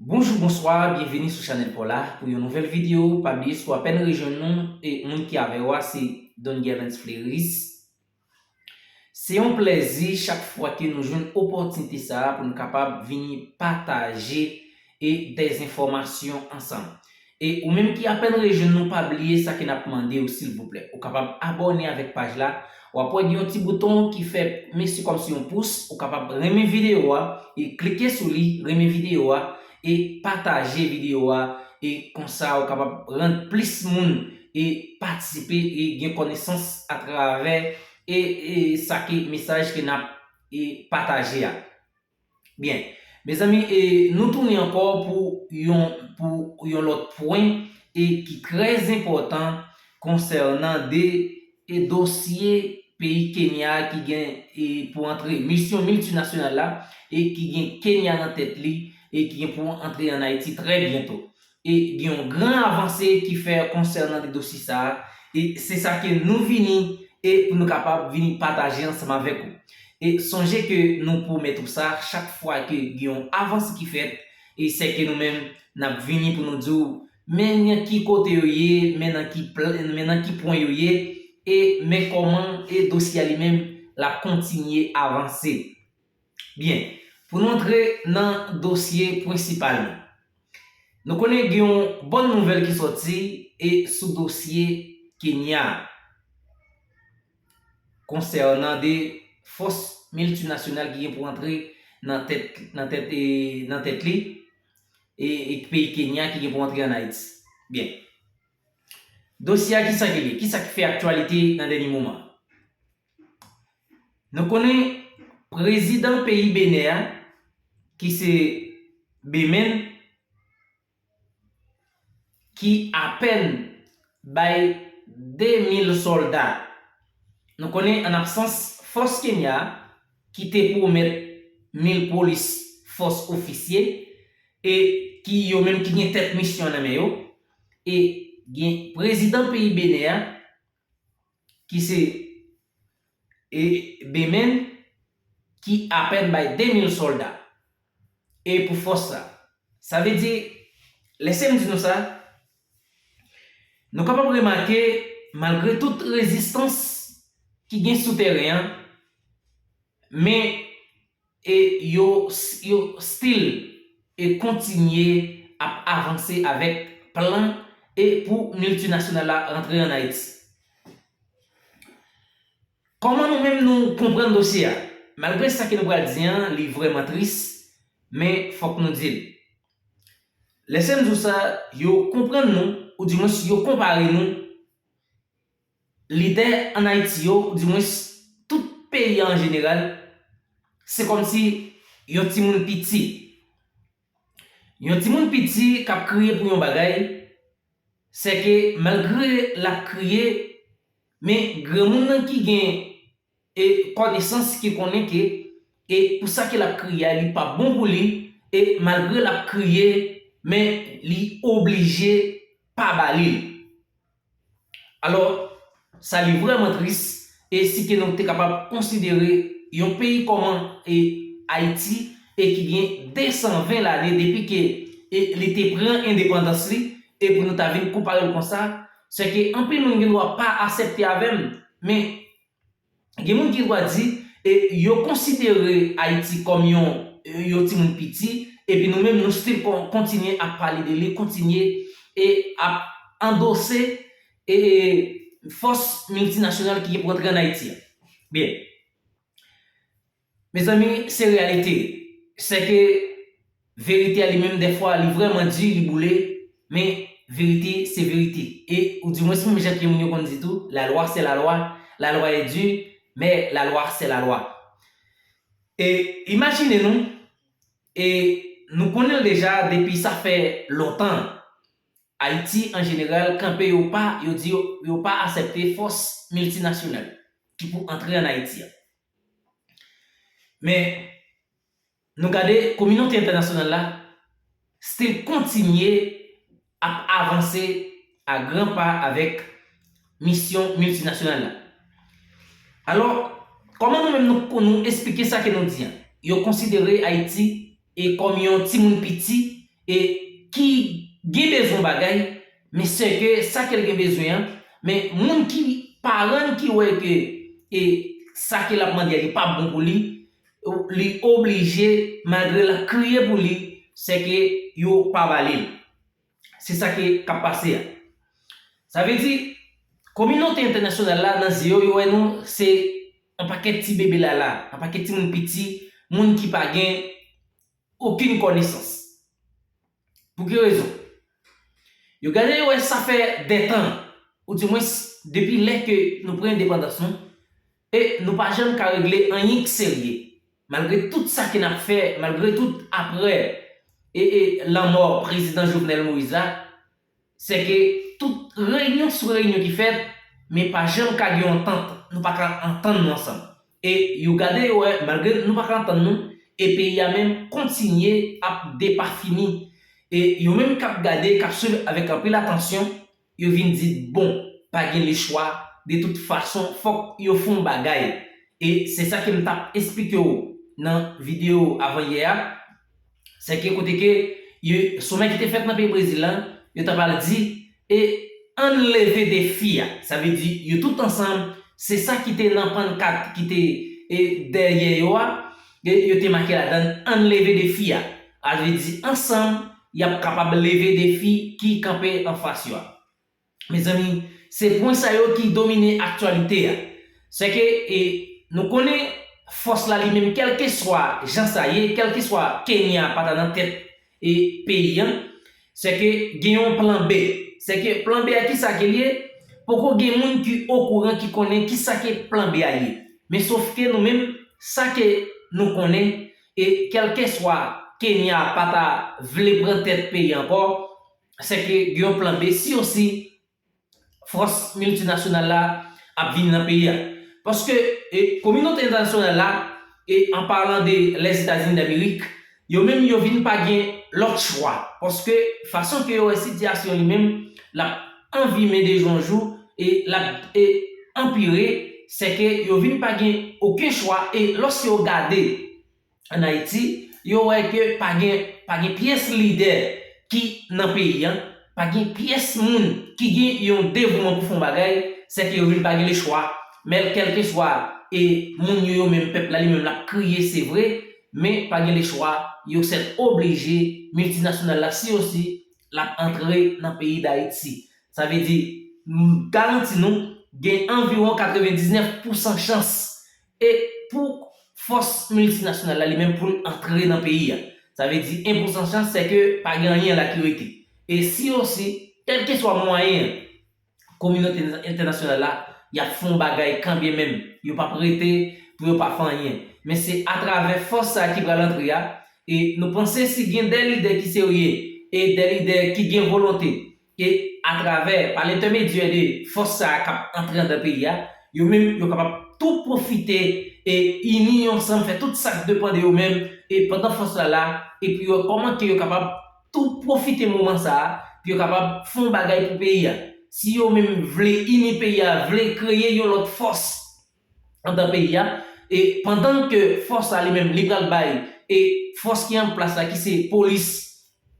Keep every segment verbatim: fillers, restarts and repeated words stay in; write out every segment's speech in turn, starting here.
Bonjou, bonswa, byenveni sou chanèl pa w la pou yon nouvèl videyo. Pa bliye, si w apèn rejwenn nou, e moun ki avè w a se Don Gervens Fleuris. Se yon plèzi chak fwa ke nou jwenn opòtinite sa a pou nou kapab vini pataje e dèzenfòmasyon ansanm. E ou menm ki apèn rejwenn nou, pa bliye sa ke n ap mande w, silvouplè. Ou kapab abòne avèk paj la. W ap wè gen yon ti bouton ki fè mesye kòmsi yon pous. Ou kapab renmen videyo a e klike sou li, renmen videyo a, e pataje videyo a. E konsa, ou kapab rann plis moun e patisipe e gen konesans atravè e, e sa ke mesaj ke n ap e pataje a. Byen, mezanmi, e nou tounen ankò pou yon, pou yon lòt pwen e ki trè enpòtan konsènan de e dosye peyi Kenya ki gen e pou antre, misyon miltinasyonal la, e ki gen Kenya nan tèt li, e ki gen pou antre ann Ayiti trè byento. E gen yon gran avanse ki fè konsènan de dosye sa a, e se sa ke nou vini e pou nou kapab vini pataje ansanm avèk ou. E sonje ke nou pwomèt ou sa, chak fwa ke gen yon avanse ki fèt, e sèke nou menm n ap vini pou nou di w men nan ki kote yo ye, men nan ki pl-, men nan ki pwen yo ye, e men kòman e dosye a li menm l ap kontinye avanse. Byen, pou nou antre nan dosye prensipal nou, nou konnen gen yon bòn nouvèl ki sòti e sou dosye Kenya a konsènan de fòs miltinasyonal ki gen pou antre nan tèt, nan tèt, e, nan tèt li, e, e peyi Kenya ki gen pou antre ann Ayiti. Byen. Dosye a, kisa ki li ye? Kisa ki fè aktyalite nan dènye moman? Nou konnen prezidan peyi Benè a, ki se Bemen, ki apèn bay de mil sòlda. Nou konnen, an absans fòs Kenya a, ki te pwomèt mil polis, fòs ofisye, e ki yo menm ki gen tèt misyon nan men yo, e gen prezidan peyi Benè a, ki se e Bemen, ki apèn bay de mil sòlda. E pou fòs sa, sa vle di, lèse m di nou sa, nou kapab remake, malgre tout rezistans ki gen sou teren an, men e yo, yo still e kontinye ap avanse avèk plan e pou miltinasyonal la rantre ann Ayiti. Kòman nou menm nou konprann dosye a? Malgre sa ke nou pral di an, li vrèman tris, men fòk nou di l. Lèse m di w sa, yo konprann nou, oudimwens yo konpare nou, lidè ann Ayiti yo, oudimwens tout peyi a an jeneral, se kòmsi yon timoun piti. Yon timoun piti k ap kriye pou yon bagay, sèke malgre l ap kriye, men granmoun nan ki gen e konesans ki konnen ke e pou sa ke l ap kriye a, li p ap bon pou li, e malgre l ap kriye, men li oblije pa ba li l. Alò, sa li vrèman tris, e si ke nou te kapab konsidere yon peyi kòman e Ayiti, e ki gen de san ven lane depi ke e li te pran endepandans li, e pou nou ta vin konpare l konsa, sèke anpil moun gen dwa pa aksepte avè m, men gen moun ki dwa di, e yo konsidere Ayiti kòm yon, yon timoun piti, epi nou menm nou still kon-, kontinye ap pale de li, kontinye e ap andose e fòs miltinasyonal ki gen pou antre ann Ayiti a. Byen. Mezanmi, se reyalite. Sèke verite a li menm, dèfwa, li vrèman di, li boule, men verite, se verite. E, oudimwens, menm jan ke moun yo konn di tou, la loi, c'est la loi, la loi est dure, mais la loi, c'est la loi. E, imajine nou, e, nou konnen l deja depi sa fè lontan. Ayiti, an jeneral, kanpe yo pa, yo di yo, yo pa aksepte fòs miltinasyonal ki pou antre ann Ayiti a. Men, nou gade kominote entènasyonal la still kontinye ap avanse a gran pa avèk misyon miltinasyonal la. Alò, kòman nou menm nou, nou esplike sa ke nou di an? Yo konsidere Ayiti e kòm yon timoun piti, e ki gen bezwen bagay, men sèke sa ke l gen bezwen an, men moun ki paran ki wè ke e sa ke l ap mande a li pa bon pou li, li oblije, malgre l ap kriye pou li, sèke yo pa ba li l. Se sa ki k ap pase a. Sa vle di, kominote entènasyonal la, nan zye yo, yo wè nou se yon pakèt ti bebe lala, yon pakèt timoun piti, moun ki pa gen okenn konesans. Pou ki rezon? Yo gade, yo wè sa fè dè tan, oudimwens depi lè ke nou pran endepandans nou, e nou pa janm ka regle anyen ki serye. Malgre tout sa ke n ap fè, malgre tout apre e, e lanmò prezidan Jovenel Moïse la, sèke tout reyinyon sou reyinyon ki fèt, men pa janm ka gen yon antant, nou pa ka antann nou ansanm. E yo gade, yo wè, malgre nou pa ka antann nou, e peyi a menm kontinye ap depafini. E yo menm k ap gade, k ap swiv avèk anpil atansyon, yo vin di, bon, pa gen lechwa, de tout fason, fòk yo fè yon bagay. E se sa ke m t ap esplike w nan videyo avan yè a, sèke kote ke yo, somè ki te fèt nan peyi Brezil la, yo t ap al di, e ann leve defi a. Sa vle di, yo tout ansanm, se sa ki te nan pannkat ki te e dèyè yo a, e yo te make ladan l, ann leve defi a. A vle di, ansanm, y ap kapab leve defi ki kanpe anfas yo a. Mezanmi, se pwen sa yo ki domine aktyalite a. Sèke e, nou konnen fòs la li menm, kèlkeswa jan sa ye, kèlkeswa Kenya pa ta nan tèt e peyi an, sèke gen yon plan B. Sèke plan B a, ki sa ke l ye? Poko gen moun ki okouran, ki konnen ki sa ke plan B a ye. Men sof ke nou menm, sa ke nou konnen, e kèlkeswa Kenya pa ta vle pran tèt peyi ankò, sèke gen yon plan B, si osi fòs miltinasyonal la ap vini nan peyi a. Paske e, kominote entènasyonal la, e an palan de Lèzetazini Damerik, yo menm yo vin pa gen lòt chwa. Paske fason ke yo wè sitiyasyon li menm, l ap anvimen de jou an jou, e l ap e, anpire, sèke yo vin pa gen okenn chwa. E lòske yo gade ann Ayiti, yo wè ke pa gen, pa gen pyès lidè ki nan peyi a, pa gen pyès moun ki gen yon devouman pou fè yon bagay, sèke yo vin pa gen lechwa. Men kèlkeswa e moun yo, yo menm, pèp la li menm l ap kriye, se vre, men pa gen lechwa, yo sèt oblije, miltinasyonal la, si osi, l ap antre nan peyi Dayiti. Sa vle di, m garanti nou, gen anviwon katrevendiznèf pousan chans e pou fòs miltinasyonal la li menm pou l antre nan peyi a. Sa vle di, en pousan chans, sèke pa gen anyen la ki rete. E si osi, kèlkeswa mwayen an, kominote entènasyonal la, y ap fè yon bagay kanbyenmenm, yo p ap rete pou yo pa fè anyen. Men se atravè fòs sa a ki pral antre a, e nou panse si gen de lidè ki serye, e de lidè ki gen volonte, e atravè, pa lentèmedyè de fòs sa a k ap antre anndan peyi a, yo menm, yo kapab tou pwofite e ini yo ansanm, fè tout sa k depann de yo menm, e pandan fòs la la, epi yo wè kòman ke yo kapab tou pwofite moman sa a, pou yo kapab fè yon bagay pou peyi a. Si yo menm vle ini peyi a, vle kreye yon lòt fòs anndan peyi a, e pandan ke fòs la li menm li pral bay, e fòs ki an plas la ki se polis,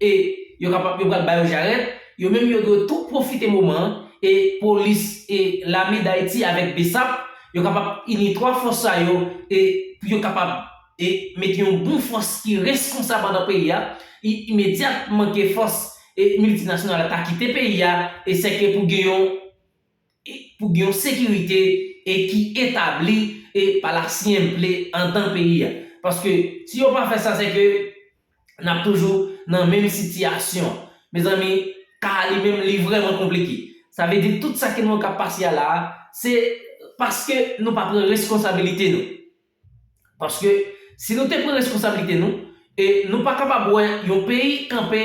e yo kapab, yo pral ba yo jarèt, yo menm yo dwe tou pwofite moman an, e polis e lame Dayiti avèk BSAP, yo kapab ini twa fòs sa yo, e pou yo kapab e mete yon bon fòs ki reskonsab anndan peyi a, i-, imedyatman ke fòs e miltinasyonal la ta kite peyi a, e sèke pou gen yon, e pou gen yon sekirite e ki etabli e pa la senple anndan peyi a. Paske si yo pa fè sa, sèke n ap toujou nan menm sitiyasyon. Mezanmi, ka a li menm li vrèman konplike. Sa vle di tout sa ke nou wè k ap pase a la a, se paske nou pa pran responsabilite nou. Paske si nou te pran responsabilite nou, e nou pa kapab wè yon peyi kanpe,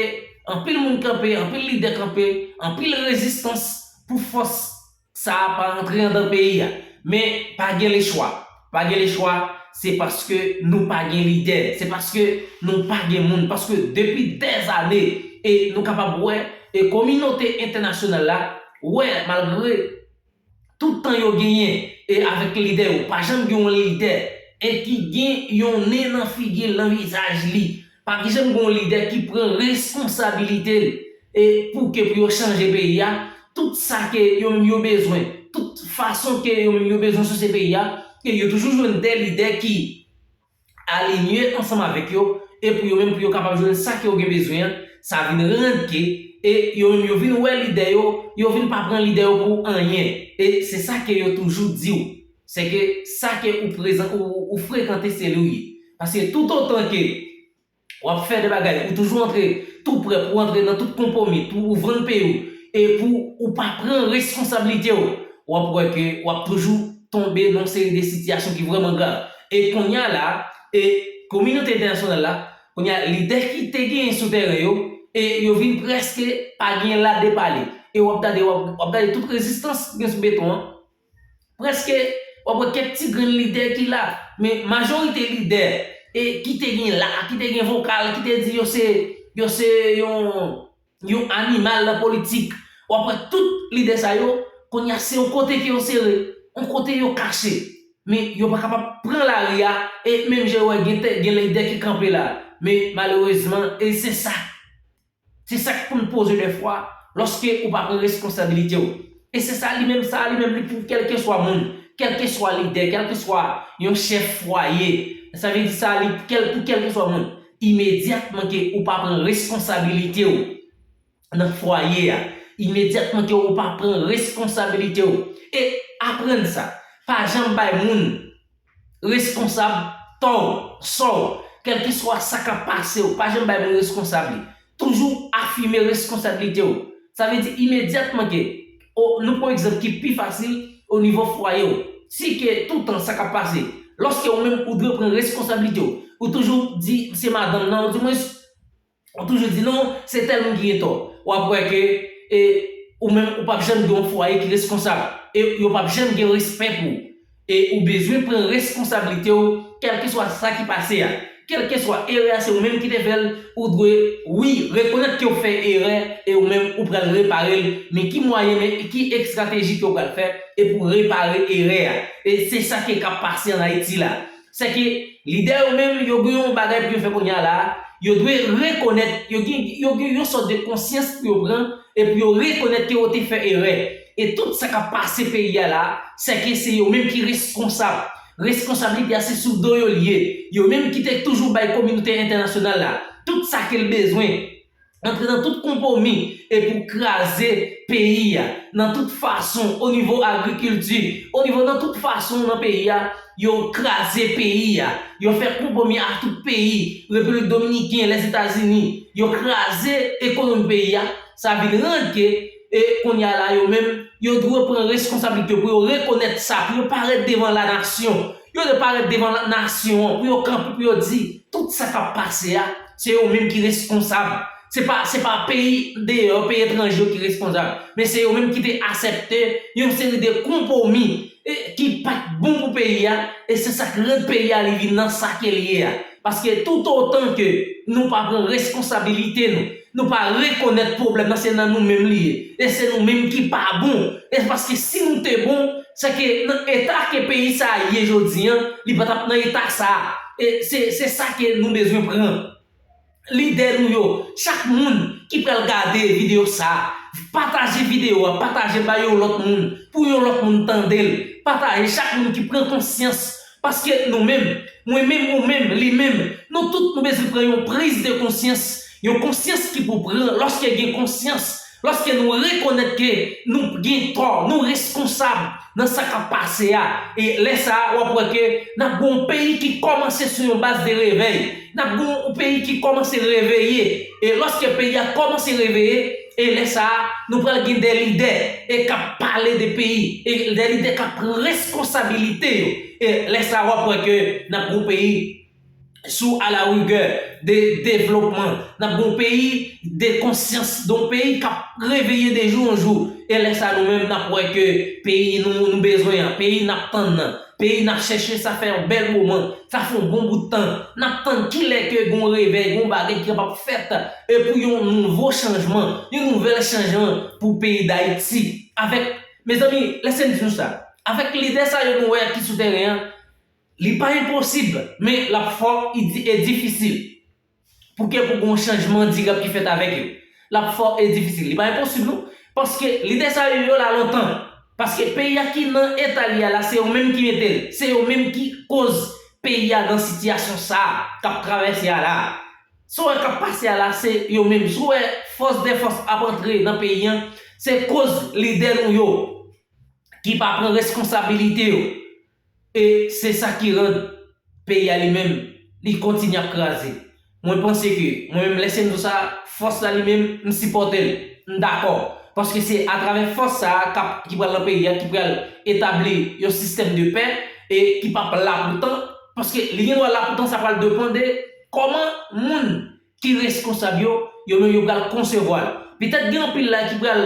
anpil moun kanpe, anpil lidè kanpe, anpil rezistans pou fòs sa a pa rantre anndan peyi a. Men pa gen lechwa. Pa gen lechwa, se paske nou pa gen lidè. Se paske nou pa gen moun. Paske depi dèzane, e nou kapab wè, e kominote entènasyonal la, wè, malgre tout tan yo genyen, e avèk lidè yo, pa janm gen yon lidè, e ki gen yon nen nan figi l, nan vizaj li, Pa ki janm gen yon lidè ki pran responsabilite l e pou ke pou yo chanje peyi a, tout sa ke yo menm yo bezwen, tout fason ke yo menm yo bezwen souse peyi a, e yo toujou jwenn de lidè ki alinye ansanm avèk yo, e pou yo menm pou yo kapab jwenn sa ke yo gen bezwen an, sa vin rann ke, e yo menm yo vin wè lidè yo, yo vin pa pran lidè yo pou anyen. E se sa ke yo toujou di w. Se ke sa ke ou prezan, ou, ou frekante, se li w ye. Paske toutotan ke w ap fè de bagay, ou toujou antre tou prè pou antre nan tout konpwomi, pou ou vann peyi w, e pou ou pa pran reskonsablite w, w ap wè ke w ap toujou tonbe nan yon seri de sitiyasyon ki vrèman grav. E kounye a la, e kominote entènasyonal la, kounye a lidè ki te genyen sou tèren yo, e yo vin prèske pa gen lade pale. E w ap gade, w ap, w ap gade tout rezistans ki gen sou beton an. Prèske, w ap wè kèk ti grenn lidè ki la, men majorite lidè e ki te gen la, ki te gen vokal, ki te di yo se, yo se yon, yon animal nan politik. W ap wè tout lidè sa yo, kounye a se yon kote ke yo sere, yon kote yo kache. Men yo pa kapab pran lari a, e menm jan yo wè gen te, gen lidè ki kanpe la. Men malerezman, e se sa. Se sa k pou n poze dèfwa lòske ou pa pran responsabilite w. E se sa li menm, sa li menm li pou kèlkeswa moun, kèlkeswa lidè, kèlkeswa yon chèf fwaye. Sa vle di sa li kèl, pou kèlkeswa moun. Imedyatman ke ou pa pran responsabilite w nan fwaye a, imedyatman ke ou pa pran responsabilite w, e aprann sa, pa janm bay moun responsab tò w, sò w, kèlkeswa sa k ap pase w, pa janm bay moun responsab li. Toujou afime reskonsablite w. Sa vle di imedyatman ke, o, nou pran egzanp ki pi fasil o nivo fwaye w. Si ke toutan sa k ap pase, lòske ou menm ou dwe pran reskonsablite w, ou toujou di se madanm nan, ou di mwen, ou toujou di non, se tèl moun ki gen tò. W ap wè ke, e, ou menm ou p ap janm gen yon fwaye ki reskonsab. E yo p ap janm gen respè pou ou. E ou bezwen pran reskonsablite w, kèlkeswa sa ki pase a. Kèlkeswa erè a, se ou menm ki te fè l, ou dwe, wi, rekonèt ke w fè erè, e ou menm ou pral repare l. Men ki mwayen, men ki estrateji ke w pral fè, e pou repare erè a. E se sa ki k ap pase ann Ayiti la. Se ke lidè yo menm, yo gen yon bagay pou yo fè kounye a la, yo dwe rekonèt, yo gen, yo gen yon sòt de konsyans pou yo pran, e pou yo rekonèt ke yo te fè erè. E tout sa k ap pase peyi a la, se ke se yo menm ki reskonsab. Reskonsablite a se sou do yo l ye. Yo menm ki te toujou bay kominote entènasyonal la tout sa ke l bezwen. Antre nan tout konpwomi e pou kraze peyi a, nan tout fason, o nivo agrikilti, o nivo nan tout fason nan peyi a, yo kraze peyi a, yo fè konpwomi ak tout peyi, Repiblik Dominiken, Lèzetazini, yo kraze ekonomi peyi a, sa vin rann ke, e kounye a la, yo menm, yo dwe pran reskonsablite yo, pou yo rekonèt sa, pou yo parèt devan lanasyon, yo dwe parèt devan la, nasyon an, pou yo kanpe, pou yo di, tout sa k ap pase a, se yo menm ki reskonsab. Se pa, se pa peyi deyò, peyi etranje yo ki reskonsab, men se yo menm ki te aksepte yon seri de konpwomi, e, ki pa t bon pou peyi a, e se sa k rann peyi a li vin nan sa ke l ye a. Paske toutotan ke nou pa pran responsabilite nou, nou pa rekonèt pwoblèm nan, se nan nou menm li ye. E se nou menm ki pa bon. E paske si nou te bon, se ke nan eta ke peyi sa a ye jodi an, li pa t ap nan eta sa a. E se, se sa ke nou bezwen pran. Lidè nou yo, chak moun ki pral gade videyo sa a, pataje videyo a, pataje ba yon lòt moun, pou yon lòt moun tande l. Pataje, chak moun ki pran konsyans. Paske nou menm, mwen menm, ou menm, li menm, nou tout nou bezwen pran yon priz de konsyans. Yon konsyans ki pou pran, lòske gen konsyans, lòske nou rekonèt ke nou gen tò, nou reskonsab nan sa k ap pase a. E lè sa a, w ap wè ke n ap gen yon peyi ki kòmanse sou yon baz de revèy. N ap gen yon peyi ki kòmanse reveye. E lòske peyi a kòmanse reveye, e lè sa a, nou pral gen de lidè, e k ap pale de peyi, e de lidè k ap pran reskonsabilite yo. E lè sa a, w ap wè ke n ap gen yon peyi sou alarigè de devlopman. N ap gen yon peyi de konsyans, de yon peyi k ap reveye de jou an jou. E lè sa a, nou menm, n ap wè ke peyi nou, nou bezwen an, peyi n ap tann nan, peyi n ap chèche, sa fè yon bèl moman, sa fè yon bon bout tan. N ap tann kilè ke gen yon revèy, gen yon bagay ki kapab fèt, e pou yon nouvo chanjman, yon nouvèl chanjman pou peyi Dayiti. Avèk, mezanmi, lèse m di nou sa, avèk lidè sa yo nou wè ki sou tèren an, li pa enposib, men l ap fò, e di-, e difisil. pou ke pou gen yon chanjman dirab ki fèt avèk yo. L ap fò e difisil. Li pa enposib non. Paske lidè sa yo, yo la lontan. Paske peyi a ki nan eta li a la, se yo menm ki mete l. Se yo menm ki koz peyi a nan sitiyasyon sa a k ap travèse a la. Sa w wè k ap pase a la, se yo menm. Si w wè fòs dè fòs ap antre nan peyi a, se koz lidè nou yo ki pa pran reskonsabilite yo. E se sa ki rann peyi a li menm, li kontinye ap kraze. Mwen panse ke, mwen menm, lè se m di w sa, fòs la li menm, m sipòte l. M dakò. Paske se atravè fòs sa a k ap, ki pral nan peyi a, ki pral etabli yon sistèm de pè e ki p ap la pou tan. Paske li gen dwa la pou tan, sa pral depann de kòman moun ki reskonsab yo, yo menm yo pral konsevwa l. Petèt gen anpil la ki pral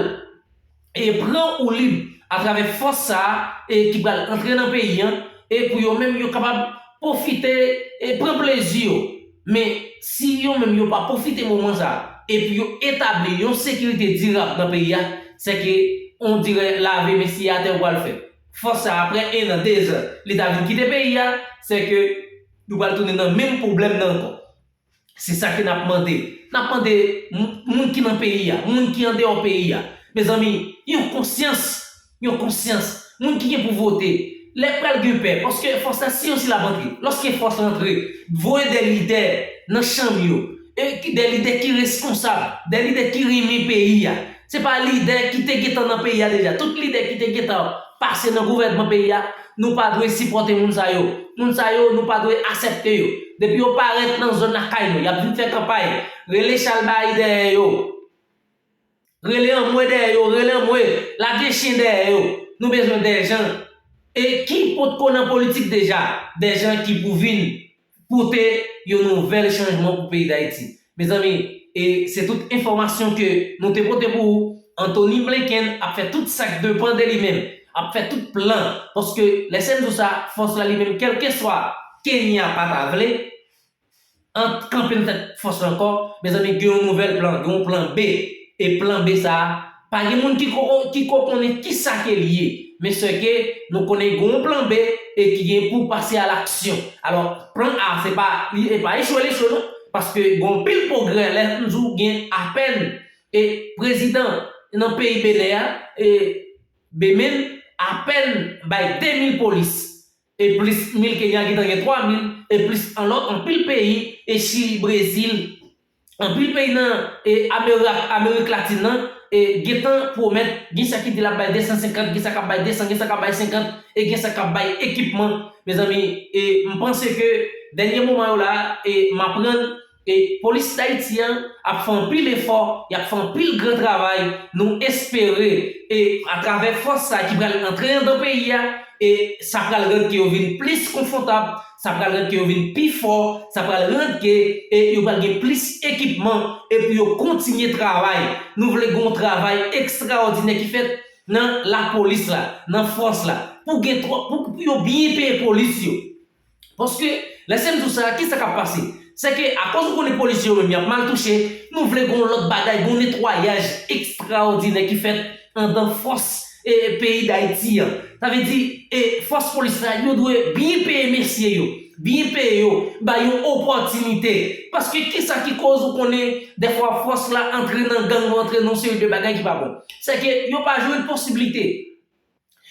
e pran woulib atravè fòs sa a e ki pral antre nan peyi a, e pou yo menm yo kapab pwofite e pran plezi yo. Men si yo menm yo pa pwofite moman sa a e pou yo etabli yon sekirite dirab nan peyi a, se ke on dirè lave men siye atè yo pral fè. Fòs sa a, apre en an, dezan, li ta vin kite peyi a, se ke nou pral tounen nan menm pwoblèm nan ankò. Se sa ke n ap mande. N ap mande moun ki nan peyi a, moun ki andeyò peyi a. Mezanmi, yon konsyans, yon konsyans. Moun ki gen pou vote, lè pral gen pè, paske fòs la, si yo si l ap antre, lòske fòs la antre, voye de lidè nan chanm yo, e ki de lidè ki reskonsab, de lidè ki renmen peyi a. Se pa lidè ki te gentan nan peyi a deja. Tout lidè ki te gentan pase nan gouvènman peyi a, nou pa dwe sipòte moun sa yo. Moun sa yo, nou pa dwe aksepte yo. Depi yo parèt nan zòn lakay nou, y ap vin fè kanpay. Rele chalbari dèyè yo. Rele anmwe dèyè yo, rele anmwe, lage chen dèyè yo. Nou bezwen de jan e ki potko nan politik deja, de jan ki pou vin pote yon nouvèl chanjman pou peyi Dayiti. Mezanmi, e se tout enfòmasyon ke nou te pote pou ou. Antony Blinken ap fè tout sa k depann de li menm, ap fè tout plan, paske lè se m di w sa, fòs la li menm, kèlkeswa Kenya pa ta vle, ant kanpe nan tèt fòs la ankò, mezanmi, gen yon nouvèl plan, gen yon plan B. E plan B sa a, pa gen moun ki ko, ki ko konnen kisa ke li ye. Men sè ke nou konnen gen yon plan B e ki gen pou pase a laksyon. Alò, plan A, se pa, li, e pa echwe, l echwe non. Paske gen yon pil pwogrè, lè m di w gen apèn, e prezidan nan peyi Benè a, e Bemen, apèn bay de mil polis. E plis mil Kenya gentan gen twa mil, e plis an lòt, anpil peyi, e Chili, Brezil, anpil peyi nan, e Amerak, Amerik Latin nan, e gentan pwomèt, gen sa ki di l ap bay de san senkant, gen sa k ap bay de san, gen sa k ap bay senkant, e gen sa k ap bay ekipman. Mezanmi, e m panse ke dènye moman yo la, e m aprann e polis Dayiti an ap fè anpil efò, y ap fè anpil gran travay. Nou espere, e atravè fòs sa ki pral antre anndan peyi a, e sa pral rann ke yo vin plis konfwontab, sa pral rann ke yo vin pi fò, sa pral rann ke, e yo pral gen plis ekipman, e pou yo kontinye travay. Nou vle gen yon travay ekstraòdinè ki fèt nan lapolis la, nan fòs la, pou gen twò, pou, pou yo byen peye polis yo. Paske, lè se m di w sa, kisa k ap pase? Se ke, akoz ou konnen polisye yo menm, y ap mal touche, nou vle gen yon lòt bagay, gen yon netwayaj ekstraòdinè ki fèt anndan fòs, e, peyi Dayiti an. Sa vle di, e, fòs polis la, yo dwe byen peye mesye yo, byen peye yo, ba yo opòtinite. Paske kisa ki koz ou konnen, dèfwa fòs la antre nan gang, yo antre nan yon seri de bagay ki pa bon? Se ke yo pa jwenn posiblite.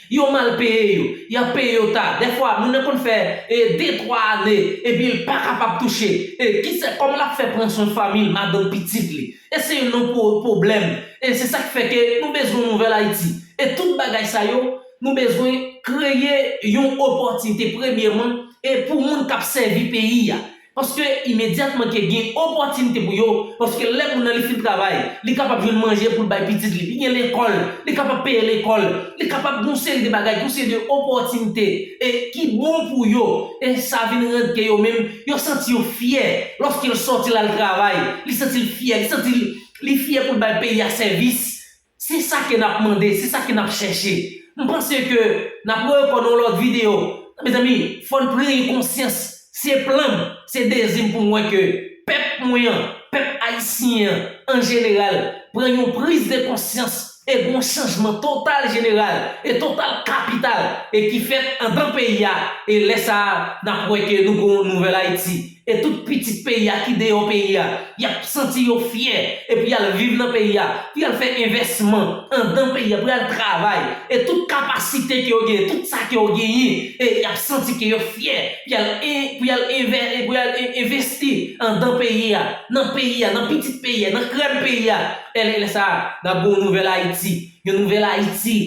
Yo mal peye yo, y ap peye yo ta. Dèfwa, moun nan konn fè, e, de, twa ane, epi l pa kapab touche. E, kisa, kòman l ap fè pran swen fanmi l, madanm, pitit li? E se youn nan pwo-, pwoblèm. E se sa k fè ke nou bezwen yon nouvèl Ayiti. E tout bagay sa yo, nou bezwen kreye yon opòtinite, premyèman, e pou moun k ap sèvi peyi a. Paske imedyatman ke gen opòtinite pou yo, paske lè moun nan li fin travay, li kapab jwenn manje pou l bay pitit li, li gen lekòl, li kapab peye lekòl, li kapab gen yon seri de bagay, gen yon seri de opòtinite, e ki bon pou yo, e sa vin rann ke yo menm, yo santi yo fyè, lòske l sòti l al travay, li santi l fyè, li santi l, li fyè pou l bay peyi a sèvis. Se sa ke n ap mande, se sa ke n ap chèche. M panse ke n ap rewè kò nan yon lòt videyo. Mezanmi, fò n pran konsyans. Se plan m, se dezi m pou m wè ke pèp mwen an, pèp ayisyen an, an jeneral, pran yon priz de konsyans e gon chanjman total jeneral e total kapital e ki fèt anndan peyi a. E lè sa a, n ap wè ke nou gon nouvèl Ayiti. E tout pitit peyi a ki deyò peyi a, y ap santi yo fyè, e pou y al viv nan peyi a, pou y al fè envèsman anndan peyi a, pou y al travay, e tout kapasite ke yo genyen, tout sa ke yo genyen, e y ap santi ke yo fyè, pou y al en-, pou y al envè-, pou y al en-, envesti anndan peyi a, nan peyi a, nan pitit peyi a, nan krèm peyi a. E lè, lè sa a, n ap gen yon nouvèl Ayiti, yon nouvèl Ayiti,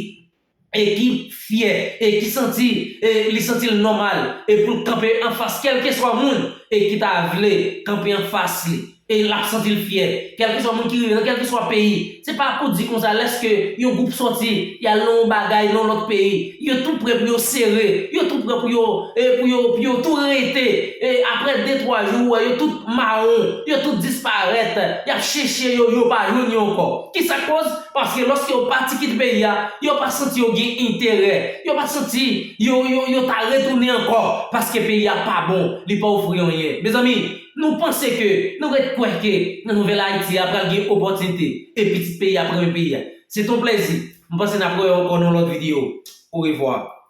e ki fyè, e ki santi, e li santi l nòmal, e pou l kanpe anfas kèlkeswa moun, e ki ta vle kanpe anfas li, e l ap santi l fyè, kèlkeswa moun ki rive nan kèlkeswa peyi. Se pa pou di konsa, lèske yon gwoup sòti, y al nan yon bagay, nan lòt peyi, yo tou prè pou yo sere, yo tou prè pou yo, e pou yo, pou yo tou rete, e apre de, twa jou, ou wè yo tout mawon, yo tout disparèt, y ap chèche yo, yo pa jwenn yo ankò. Kisa k koz? Paske lòske yo pati kite peyi a, yo pa santi yo gen enterè, yo pa santi yo, yo, yo ta retounen ankò, paske peyi a pa bon, li pa ofri anyen. Mezanmi, nou panse ke, nou ret kwè ke nan Nouvèl Ayiti a pral gen opòtinite, e pitit peyi a ap renmen peyi a. Se t on plezi. M panse n ap wè ankò nan lòt videyo. Orevwa.